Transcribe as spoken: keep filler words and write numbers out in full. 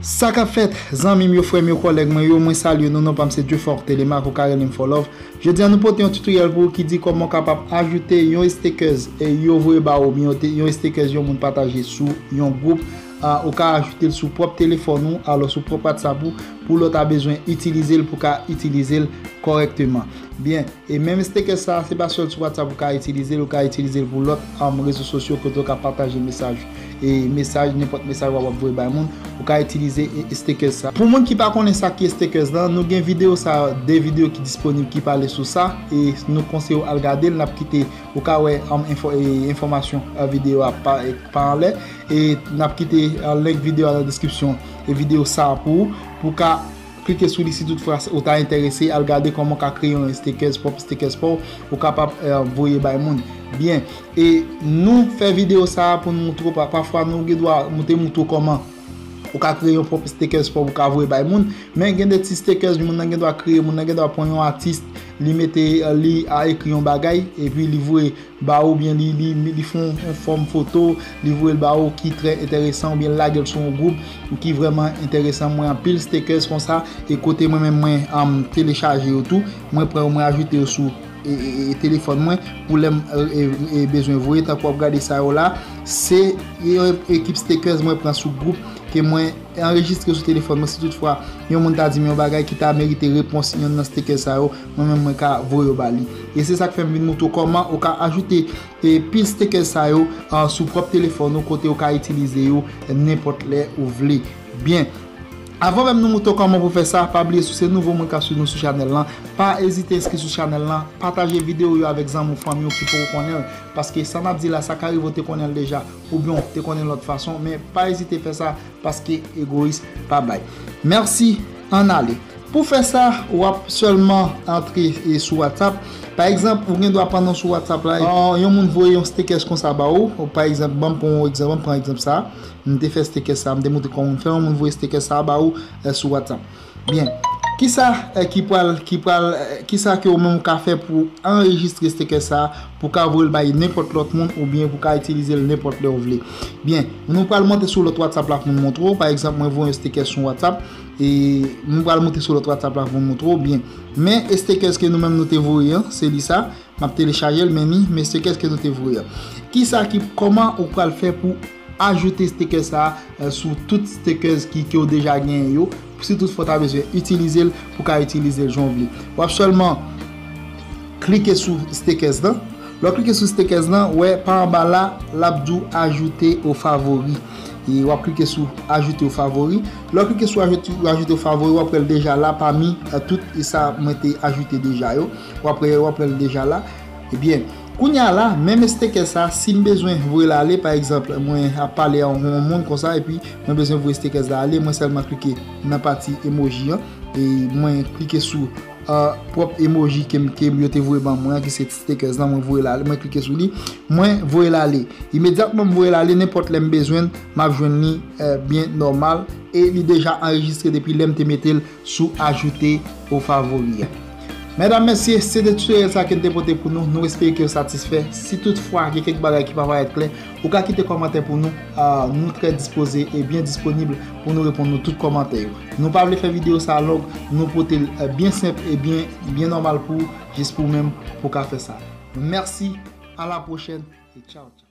Sa k ap fèt, zanmi m yo, frè m yo, kòlèg mwen yo, mwen salye nou, non pa m se Dieufort Telemaque, ou ka rele m For Love. Jodi a nou pote yon tutoriel pou ou ki di kòman w kapab ajoute yon stickers e yo voye ba ou, oubyen yon te- yon stickers yon moun pataje sou yon gwoup. Ah, ou ka ajoute l sou pwòp telefòn ou, alò sou pwòp WhatsApp ou, pou lè w ta bezwen itilize l, pou w ka itilize l kòrèkteman. Byen, e menm stickers sa, se pa sèl sou WhatsApp ou ka itilize l, ou ka itilize l pou lòt, um, rezo sosyo kote w ka pataje mesaj. E mesaj, nenpòt mesaj w ap voye bay moun, ou ka itilize e, e stickers sa. Pou moun ki pa konnen sa ki stickers lan, nou gen videyo sa, de videyo ki disponib ki pale sou sa, e nou konseye w al gade l, n ap kite, ou ka wè, um, enfo- e, enfòmasyon, e, videyo a pa, e, pa anlè, e n ap kite, e, link videyo a nan deskripsyon, e videyo sa pou ou, pou w ka klike sou li si toutfwa ou ta enterese, al gade kòman w ka kreye yon stickers, pwòp stickers pa w, ou kapab, e, voye bay moun. Byen, e nou fè videyo sa a pou n moutre w, pa- pafwa nou gen dwa, nou te moutre w kòman ou ka kreye yon pwòp stickers pa w pou w ka voye bay moun, men gen de ti stickers moun nan gen dwa kreye, moun nan gen dwa pran yon atis, li mete, e, li a ekri yon bagay, epi li voye ba ou, oubyen li, li, li, li fè yon, yon fòm foto, li voye l ba ou ki trè enteresan, oubyen l lage l sou yon gwoup ki vrèman enteresan. Mwen anpil stickers konsa, e kote mwen menm mwen, um, telechaje yo tou, mwen pran yo, mwen ajoute yo sou e, e, e, telefòn mwen pou lè m, e, e, e, bezwen voye, tankou w ap gade sa yo la, se yon ekip stickers mwen pran sou gwoup ke mwen anrejistre sou telefòn mwen. Si toutfwa yon moun ta di m yon bagay ki ta merite repons yonn nan stickers sa yo, mwen menm mwen ka voye yo ba li. E se sa k fè m vin moutre w kòman ou ka ajoute, e, pil stickers sa yo, a, sou pwòp telefòn ou, kote ou ka itilize yo nenpòt lè ou vle. Byen. Avan menm nou moutre w kòman pou fè sa, pa bliye si w se nouvo moun k ap swiv nou sou chanèl lan, pa ezite enskri sou chanèl lan, pataje videyo yo avèk zanmi w, fanmi w ki poko konnen l, paske sa n ap di la, sa ka rive w te konnen l deja, oubyen w te konnen l lòt fason, men pa ezite fè sa, paske egoyis pa bay. Mèsi, ann ale. Pou fè sa, w ap sèlman antre, e, sou WhatsApp. Pa egzanp, ou gen dwa pandan w sou WhatsApp la, e, yon moun voye yon stickers konsa ba ou. Pa egzanp, ban m pran yon egzanp, ban m pran egzanp sa. M te fè stickers sa, m te moutre kòman m fè, yon moun voye stickers sa ba ou, e, sou WhatsApp. Byen. Kisa, e, ki pral, ki pral, e, kisa ke ou menm ou ka fè pou anrejistre stickers sa, pou ka voye l bay nenpòt lòt moun, oubyen pou ka itilize l nenpòt lè ou vle? Byen, nou pral monte sou lòt WhatsApp la pou nou montre w. Pa egzanp, mwen voye yon stickers sou WhatsApp, e nou pral monte sou lòt WhatsApp la pou nou montre w. Byen. Men stickers ke nou menm nou te voye an, se li sa. M ap telechaje l, men li, men stickers ke nou te voye an. Kisa ki, kòman ou pral fè pou ajoute stickers sa, e, sou tout stickers ki, ke w deja genyen yo, si toutfwa w ta bezwen itilize l, pou ka itilize l jan w vle. W ap sèlman klike sou stickers lan. Lè w klike sou stickers lan, w wè pa anba la, l ap di w ajouter aux favoris. E w ap klike sou ajouter aux favoris. Lè w klike sou ajouter, ajouter aux favoris, w ap wè l deja la pami, e, tout e sa mwen te ajoute deja yo. W ap wè, w ap wè l deja la. Ebyen, kounye a la, menm stickers sa, si m bezwen voye l ale, pa egzanp, mwen ap pale a yon moun konsa, epi mwen bezwen voye stickers la ale, mwen sèlman klike nan pati emoji an, e mwen klike sou, e, pwòp emoji ke m, ke yo te voye ban mwen an, ki se stickers lan, mwen voye l ale, mwen klike sou li, mwen voye l ale. Imedyatman m voye l ale, nenpòt lè m bezwen l, m ap jwenn li, e, byen nòmal, e li deja anrejistre depi lè m te mete l sou ajouter aux favoris an. Medam, mesye, se te tutoriel sa ke n te pote pou nou. Nou espere ke w satisfè. Si toutfwa gen kèk bagay ki pa parèt klè, ou ka kite kòmantè pou nou. A, nou trè dispoze e byen disponib pou nou reponn nou tout kòmantè yo. Nou pa vle fè videyo sa long, nou pote l, e, byen senp e byen, byen nòmal pou ou, jis pou ou menm pou w ka fè sa. Mèsi, a la pwochèn e tchaw, tchaw.